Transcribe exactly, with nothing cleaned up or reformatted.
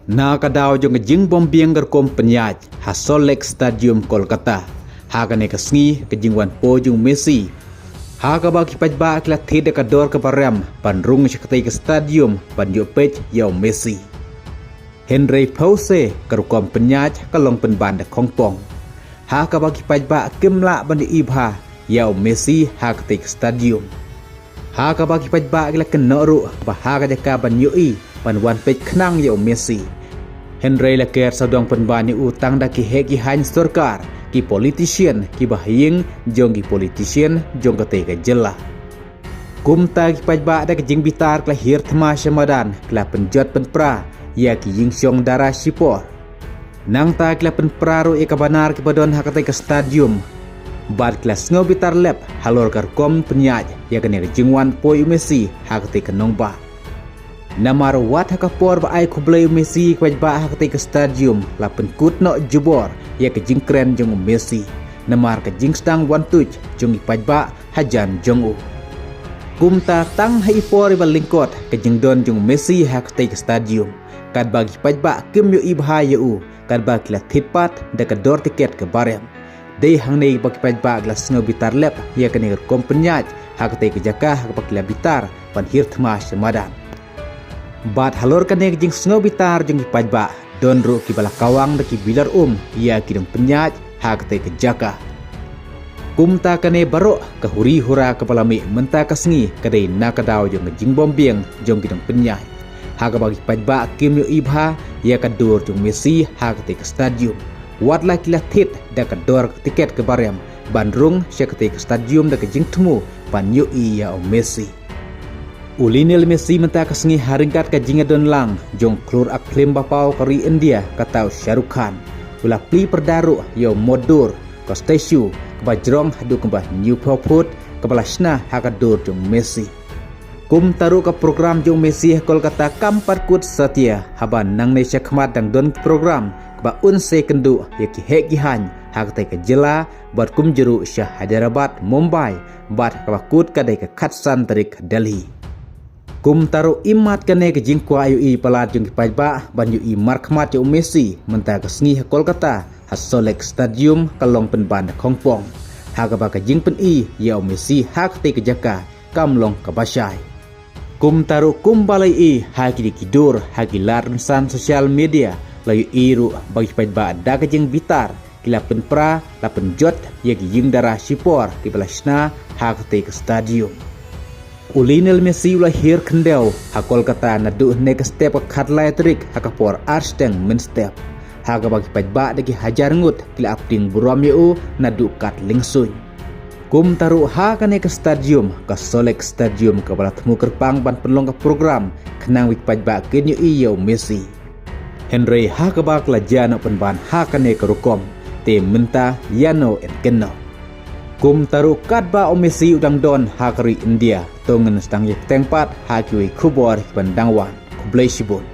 Na ka daw jong ka jingbymbiang ka rukom pynïaid ha Salt Lake Stadium, Kolkata, ha kane ka sngi ka jingwan poi jong u Messi, ha kaba ki paidbah ki la thied da ka dor kaba rem ban rung sha katei ka stadium ban ïoh peit ïa u Messi. Hynrei phewse ka rukom pynïaid ka long pynban da khongpong, ha kaba ki paidbah kim lah ban ïohi bha ïa u Messi ha katei ka stadium. Ha kaba ki paidbah ki la kynnoh ruh ba ha ka jaka ban ïohi ban wan peit khnang ïa u Messi, hynrei la ker sawdong pynban ïa u tang da ki heh ki haiñ sorkar, ki politician kiba ha ïing jong ki politician jong katei ka jylla. Kumta ki paidbah da ka jingbitar ki la hiar thma sha madan, ki la pynjot pynpra ïa ki ïingshong dara shipor. Nangta ki la pynpra ruh ïa ka banar kiba don ha katei ka stadium, bad ki la sngew bitar lep halor ka rukom pynïaid ïa kane ka jingwan poi u Messi ha katei ka nongbah. Namar wat ha ka por ba ai khublei u Messi ïa ki paidbah ha katei ka stadium, la pynkut noh jubor ïa ka jingkren jong u Messi namar ka jingsdang wan tuid jong ki paidbah hajan jong u. Kumta tang ha i por iba lyngkot ka jingdon jong u Messi ha katei ka stadium, katba ki paidbah kim ïohi bha ïa u, katba ki la thied pat da ka dor tiket kaba rem, dei hangne ba ki paidbah ki la sngew bitar lep ïa kane ka rukom pynïaid ha katei ka jaka ha kaba ki la bitar ban hiar thma sha madan. Bad halor kane ka jingsngew bitar jong ki paidbah, don ruh kiba la kawang da ki bilor um ïa ki nongpynïaid ha katei ka jaka. Kumta kane baroh ka huri hura kaba la mih mynta ka sngi ka dei na ka daw jong ka jingbymbiang jong ki nongpynïaid, ha kaba ki paidbah kim ïohi bha ïa ka dur jong u Messi ha katei ka stadium, wat la ki la thied da ka dor tiket kaba rem ban rung sha katei ka stadium da ka jingthmu ban ïohi ïa u Messi. U Lionel Messi mynta ka sngi ha ryngkat ka jingïadon lang jong u khlur ak phlim ba paw ka ri India, kata u Shah Rukh Khan, u la plie pyrda ruh ïa u mot dur, ka statue kaba jrong haduh kumba hynñiew phew foot, kaba la shna ha ka dur jong u Messi. Kumta ruh ka program jong u Messi ha Kolkata kam pat kut satia, haba nangne shakhmat dang don ki program kiba un sa ïakynduh ïa ki heh ki haiñ ha katei ka jylla, bad kumjuh ruh sha Hyderabad, Mumbai, bad kaba kut ka dei ka khatsan tarik Delhi. Kumta ruh imat kane ka jingkwah ïohi palat jong ki paidbah ban ïohi markhmat ïa u Messi mynta ka sngi ha Kolkata, ha Salt Lake Stadium, ka long pynban da khongpong, ha kaba ka jingpyni ïa u Messi ha katei ka jaka kam long kaba shai. Kumta ruh kumba la ïohi ha ki dei ki dur ha ki lad rynsan social media, la ïohi ruh ba ki paidbah da ka jingbitar ki la pynpra, la pynjot ïa ki ïing dara shipor kiba la shna ha katei ka stadium. U Lionel Messi u la hiar khyndew ha Kolkata naduh hynne ka step ka khatlai tarik ha ka por ar shiteng mynstep, ha kaba ki paidbah da ki hajar ngut ki la ap tieng burom ïa u naduh kat lyngsuiñ. Kumta ruh ha kane ka stadium, ka Salt Lake Stadium, kaba la thmu kyrpang ban pynlong ka program khnang ba ki paidbah kin ïohi ïa u Messi. Hynrei ha kaba ka la jia noh pynban ha kane ka rukom, te mynta ïano yn kynnoh. Kumta ruh katba u Messi u dang don ha ka ri India, to ngin sdang ïa bteng pat ha kiwei ki khubor kiban dang wan. Khublei shibun.